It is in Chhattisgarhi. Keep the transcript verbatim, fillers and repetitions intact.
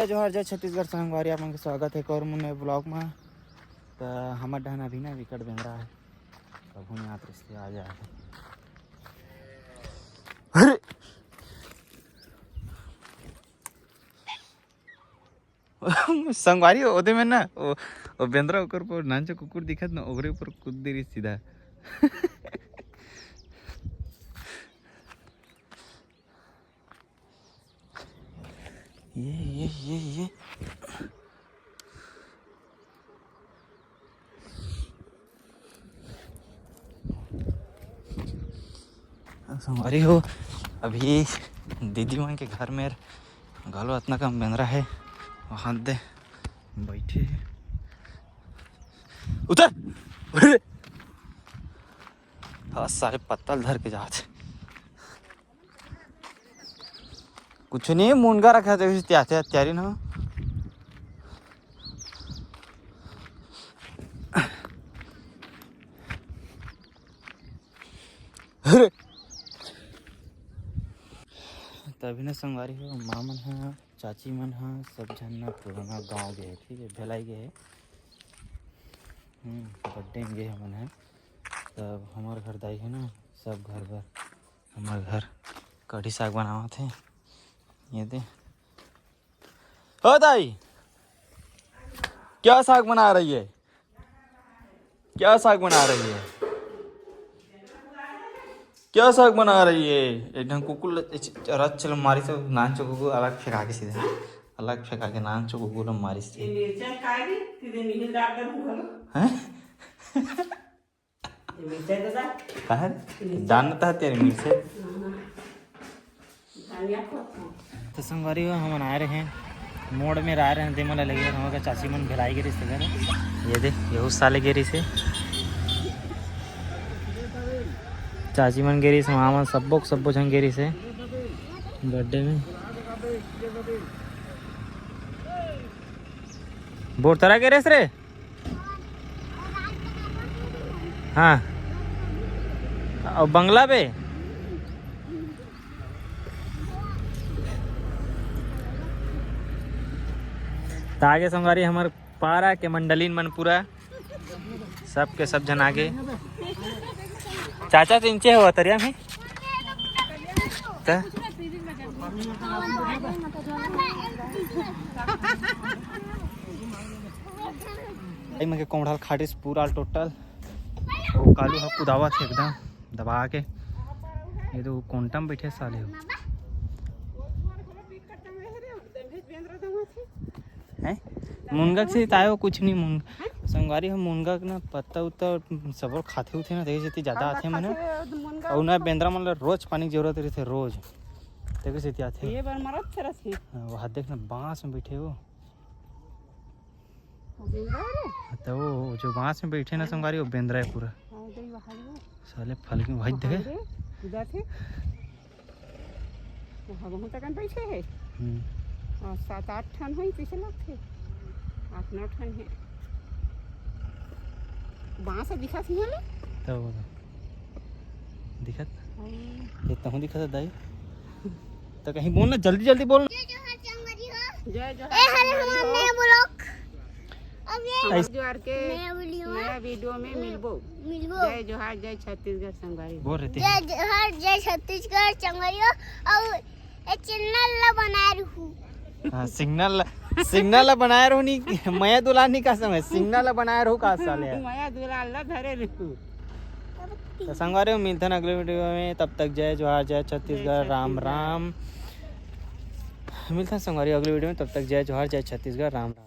जय जोहार, जय छत्तीसगढ़ संगवारी, आप मन के स्वागत हे एक और नए vlog में। त हमर डहन अभी ना विकट बेंदरा हे, कभू नहीं आत रिश्ते आ जाए। अरे संगवारी, ओदे में ना, ओ, ओ बेंदरा ओकर पर नानचो कुकुर दिखत ना, ओकरे ऊपर कूद दे रही सीधा। ये, ये, ये, ये। संगवारी हो, अभी दीदी मन के घर में घलो अतना कम बेंदरा हे, वहाँ दे बैठे हे। उतर। अरे! हाँ, सारे पत्तल धर के जात हे। कुछ नहीं, मुनगा रखा थे, त्या-, त्या-, तैयारी ना। अरे! तभी ना संगवारी हो, माँ मन ह, चाची मन ह, सब झन ना पुराना गाँव गे हे, ठीक है, भेलाई गे हे। हम्म, birthday में गे हे मन ह। तब हमार घर दाई है ना, सब घर बर हमार घर कढ़ी साग बनावत हे। ये दे। ओ दाई, क्या साग बना रही है? क्या साग बना रही है? क्या साग बना रही है? एक ढंग कुकुर ल-, च-, रच ल मारिस, नानचो कुकुर अलग फेंका के सीधे, अलग फेंका के नानचो कुकुर ल मारिस। ये मिर्चा काई दी, सीधे मिहिन डाल दे घलो। हैं? ये मिर्चा दादा। कहाँ है? मिर्चा। दान त तेरे मिर्चा। हाँ। तो संगवारी हो, हमन आए रहे, मोड़ में आए रहे, दे मन ला लेगे, हमर चाची मन भेलाई गे रिहिस घर। ये दे, यहू साले गे रिहिस हे। चाची मन गे रिहिस, मामा मन सब्बो के सब्बो झन गे रिहिस हे birthday में। बोरतरा गे रिहिस रे? हाँ। अउ बंगला पे? त आगे संगवारी हमर पारा के मंडलीन मन पूरा, सब के सब झन आगे। चाचा चिंचे हो तरिया में? त? भाई मन के कोंढ़ा ल खाटिस पूरा total। वो कालू ह कुदावत हे एकदम दबा के। ये तो कोंटा में बैठे साले हो। हैं? मुनगा के से तायो कुछ नहीं, मुनगा। संगवारी हो, मुनगा के ना पत्ता उत्ता सब खाथे उथे ना, देखे जेती ज्यादा आथे मन। अउ ना बेंदरा मन ल रोज पानी के जरूरत रहिथे, रोज। देखे जेती आथे। ये बार मरत फिरत हे। हाँ, वहाँ देख ना, बांस में बैठे हो। बेंदरा रे? तो वो जो बांस में बैठे ना संगवारी, वो बेंदरा है पूरा। हाँ, दे वहाँ वो। साले फल के भाई वहाँ देखे? रे, उधर थे। वहाँ बहुत अकन बैठे है। हम्म। और सात आठ ठन होई, पीछे लोग थे। आठ नौ ठन है। बांस दिखा थी हमें? तो वो दिखत? हाँ। ये तहूँ दिखत है दाई? तो कहीं बोल ना, जल्दी जल्दी बोल। जय जोहार संगवारी हो। जय जोहार ए, हरे संगवारी हमर हो। नया vlog। अब ये हमर ऐस- जोहार के नया video में नया video में मिलबो। मिलबो। जय जोहार, जय छत्तीसगढ़ संगवारी हो। बोल रहे थे। जय जोहार, जय छत्तीसगढ़ संगवारी हो। अउ ए channel ला बनाए रहू। हाँ, signal ला, signal ला बनाए रहू नी, मया दुलार नी का समय, signal ला बनाए रहू का साले। मया दुलार ला धरे रहू। तो संगवारी हो, मिलथन अगले video में, तब तक जय जोहार, जय छत्तीसगढ़, जय राम छत्तीसगढ़। राम। मिलथन संगवारी हो अगले video में, तब तक जय जोहार, जय छत्तीसगढ़, राम राम।